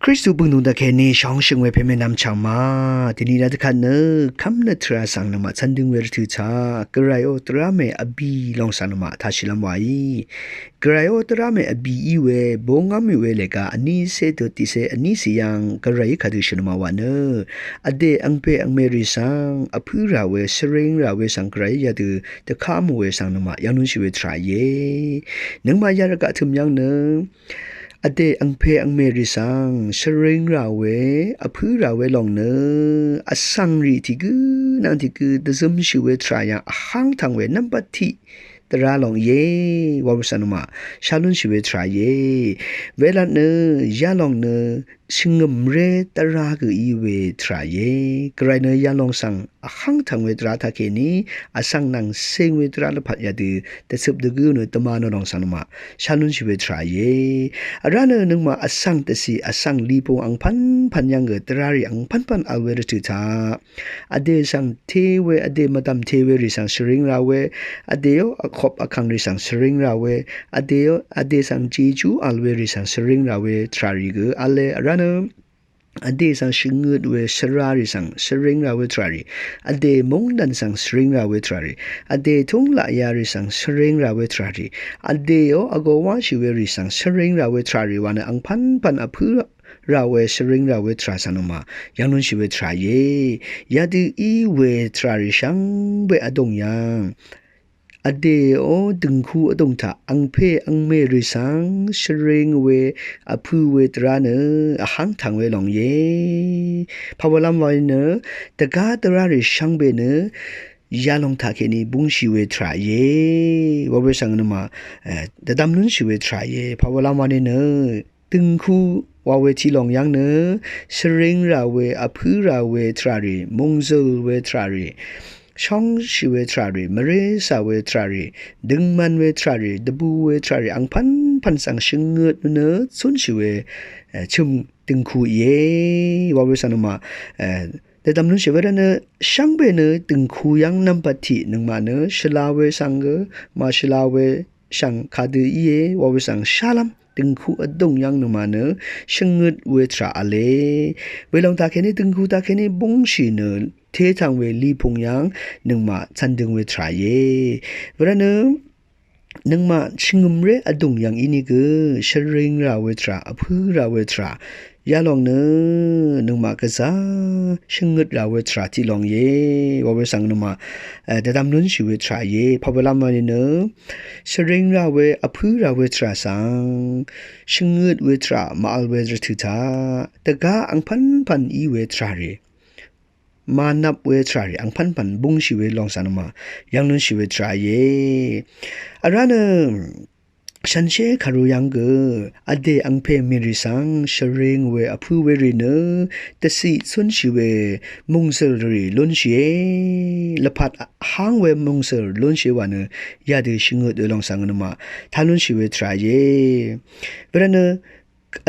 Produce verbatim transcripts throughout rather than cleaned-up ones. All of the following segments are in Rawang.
Kristu bø̀ng nùng dvkèní shóngshø̀ng we pèmè nvmchv̀ng ma. Dèní rvdvkvt nø kv́mnøt tvrà svng nøngmaq cv̄n døng we rvtø̀ taq Gvrayó dvrá mè vbì lòng svng nøngmaq tashìlv́m wàí. Gvrayó dvrá mè vbì í we bóngv́m mì we lèga vní cé dø tiqcé vní cì yv́ng Gvrayí kadø shø̀n nøngmaq wà nø vdè angpè angmè rì svng vpǿ rà we, shvring rà we svng Gvrayí yadø dvkv́m we svng nøngmaq yv́ng lúnshì we tvrà íe. Nøngmaq yarvgaq tø̀m yv́ng nø vdè angpè angmè rì svng shvring rà we, vpǿ rà we lòng nø vsvng rì tiq gǿ nvng tiq gǿ dvzømshì we tvrà yv́ng vháng tv̀ng we nvmbat tiq dvrá lòng íe wa we svng nøngmaq shá lúnshì we tvrà íe. Welvt nø yalòng nø shvngø̀mré dvrá gø í we tvrà íe. Gvray nø yalòng svng vháng tv̀ng we dvrá taqkèní vsvng nvng cing we dvrá lvpat yadø dvcøp dvgǿ nø dvma nø lòng svng nøngmaq shá lúnshì we tvrà íe. Vrá nø nøngmaq vsvng dvcì vsvng lipung angpv́npv̀n yv́ng gø dvrá rì angpv́npv̀n vl we rvtø̀ taq vdè svng té we, vdè mvdv̀m té we rì svng shvring rà we, vdèó vkop vkv̀ng rì svng shvring rà we, vdèó vdè svng jejú vl we rì svng shvring rà we tvrà rì gø v̄le. Vrá nø vdè svng shvngøt we shvrá rì svng shvring rà we tvrà rì, vdè mungdàn svng shvring rà we tvrà rì, vdè túng laqya rì svng shvring rà we tvrà rì, vdèó vgō wáshì we rì svng shvring rà we tvrà rì wa nø angpv́npv̀n vpǿ rà we shvring rà we tvrà svng nøngmaq yv́ng lúnshì we tvrà íe. Yadø í we tvrà rì shvngbe vdùng yv́ng vdèó dø̀ngku vdùng taq angpè angmè rì svng shvring we vpǿ we dvrá nø vháng tv̀ng we lòng íe. Pàwalv́m wa nø dvgá dvrá rì shvngbe nø yalòng taqkèní búngshì we tvrà íe wa we svng nøngmaq dvdvm lúnshì we tvrà íe. Pàwalv́m wa nø dø̀ngku wa we tiq lòng yv́ng nø shvring rà we, vpǿ rà we tvrà rì, mòngzø̀l we tvrà rì, shóngshì we tvrà rì, mvrécà we tvrà rì, døngman we tvrà rì, dvbù we tvrà rì angpv́npv̀n svng shvngøt nø cúnshì we chø̀m dø̀ngku íe wa we svng nøngmaq dvdvm lúnshì we rvt nø shvngbe nø dø̀ngku yv́ng nvmbat tiq nøngmaq nø shvla we svng gø màshvla we shv̀ng kadø íe wa we svng shálv́m dø̀ngku vdùng yv́ng nøngmaq nø shvngøt we tvrà v̄le. Welòng taqkèní dø̀ngku taqkèní búngshì nø té tv̀ng we lipung yv́ng nøngmaq cv̄n døng we tvrà íe. Wervt nø nøngmaq shvngø̀mré vdùng yv́ng ínìgø shvring rà we tvrà, vpǿ rà we tvrà yalòng nø nøngmaq gvzà shvngøt rà we tvrà tiq lòng íe wa we svng nøngmaq dvdvm lúnshì we tvrà íe. Pàwalv́m wa nø shvring rà we, vpǿ rà we tvrà svng shvngøt we tvrà màvl we rvtø̀ taq dvgá angpv́npv̀n í we tvrà rì, mànvp we tvrà rì angpv́npv̀n búngshì we lòng svng nøngmaq yv́ng lúnshì we tvrà íe. Vrá nø shànshér kàru yv́ng gø vdè angpè mèrì svng shvring we vpǿ we rì nø dvciq cúnshì we mòngzø̀l rì lúnshìe. Lvpat vháng we mòngzø̀l lúnshìe wa nø yadø shvngøt we lòng svng nøngmaq tá lúnshì we tvrà íe. Wervt nø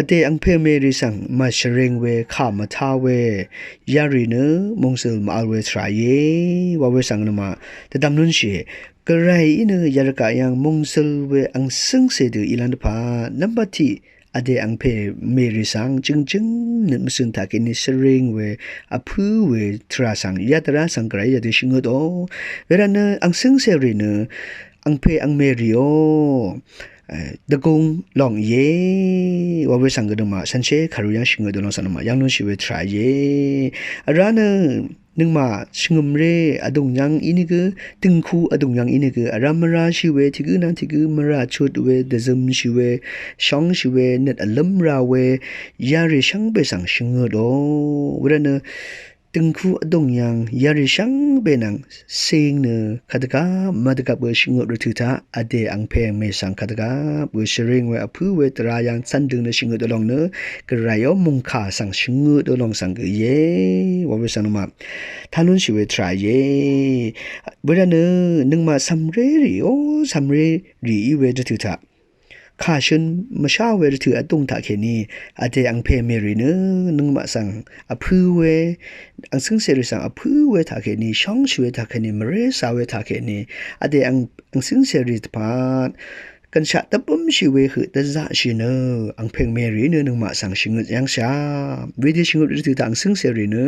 vdè angpè mèrì svng màshvring we, kà mvtá we yarì nø mòngzø̀l màvl we tvrà íe wa we svng nøngmaq dvdvm lúnshìe. Gvray í nø yarvgaq yv́ng mòngzø̀l we angcǿngcè dø ílv́ng dvpvt nvmbat tiq vdè angpè mèrì svng jø̀ngjǿng nøt mvcø̀n taqkèní shvring we vpǿ we tvrà svng yadvrá svng Gvray yadø shvngøtò. Wervt nø angcǿngcè rì nø angpè angmè rìò dvgùng lòng íe wa we svng gø nøngmaq shànshér kàru yv́ng shvngøt dø lòng svng nøngmaq yv́ng lúnshì we tvrà íe. Vrá nø nøngmaq shvngø̀mré vdùng yv́ng ínìgø, dø̀ngku vdùng yv́ng ínìgø vrá mvráshì we tiq gǿ nvng tiq gǿ mvrà chut we, dvzømshì we, shóngshì we, nøt vlǿm rà we yarì shvngbe svng shvngøtò. Wervt nø dø̀ngku vdùng yv́ng yarì shvngbe nvng cing nø kadvgvp mvdvgvp we shvngøt rvtø̀ taq vdè angpè angmè svng kadvgvp we shvring we vpǿ we dvrá yv́ng cv̄n døng nø shvngøt dø lòng nø Gvrayò mòngkà svng shvngøt dø lòng svng gø íe wa we svng nøngmaq tá lúnshì we tvrà íe. Wervt nø nøngmaq cv̀mré rìò, cv̀mré rì í we rvtø̀ taq kà shøn mvshá we rvtø̀ vdùng taqkèní vdè angpè mèrì nø nøngmaq svng vpǿ we, angcǿngcè rì svng vpǿ we taqkèní, shóngshì we taqkèní, mvrécà we taqkèní vdè ang angcǿngcè rì dvpvt Gvnshaq dvbømshì we høq dvzaqshì nø, angpèng mèrì nø nøngmaq svng shvngøt yv́ngshà. Wedø shvngøt rvtøq taq angsǿng cèrì nø,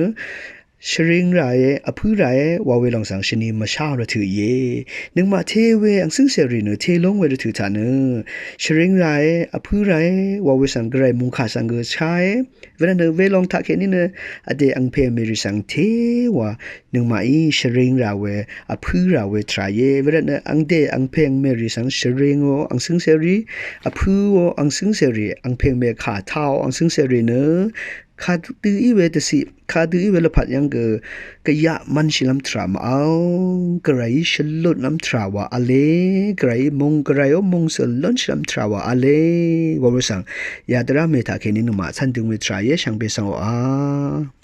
shvring ràe, vpǿ ràe, wa we lòng svng shvni mvshá rvtøq íe. Nøngmaq te we angsǿng cèrì nø, te lóng we rvtøq taq nø, shvring ràe, vpǿ ràe, wa we svng gvray mungkà svng gø sháe. Wervt nø we lòng taq kèní nø, vdè angpèng mèrì svng te wa, nøngmaqí shvring rà we, vpǿ rà we tvrà íe. Wervt nø angdè angpèng mèrì svng shvringò angsǿng cèrì, vpǿò angsǿng cèrì, angpèng mè kà taò angsǿng cèrì nø, kadø í we dvciq, kadø í we lvpat yv́ng gø, gvyaq mv̄nshìlv́m tvrà màvl, gvrayí shvlutlv́m tvrà wa v̄le, gvrayí mung, gvrayó mung svlónshìlv́m tvrà wa v̄le, wa we svng, yadvrá mè taq kèní nøngmaq cv́n døng we tvrà íe shvngbe svng oqà.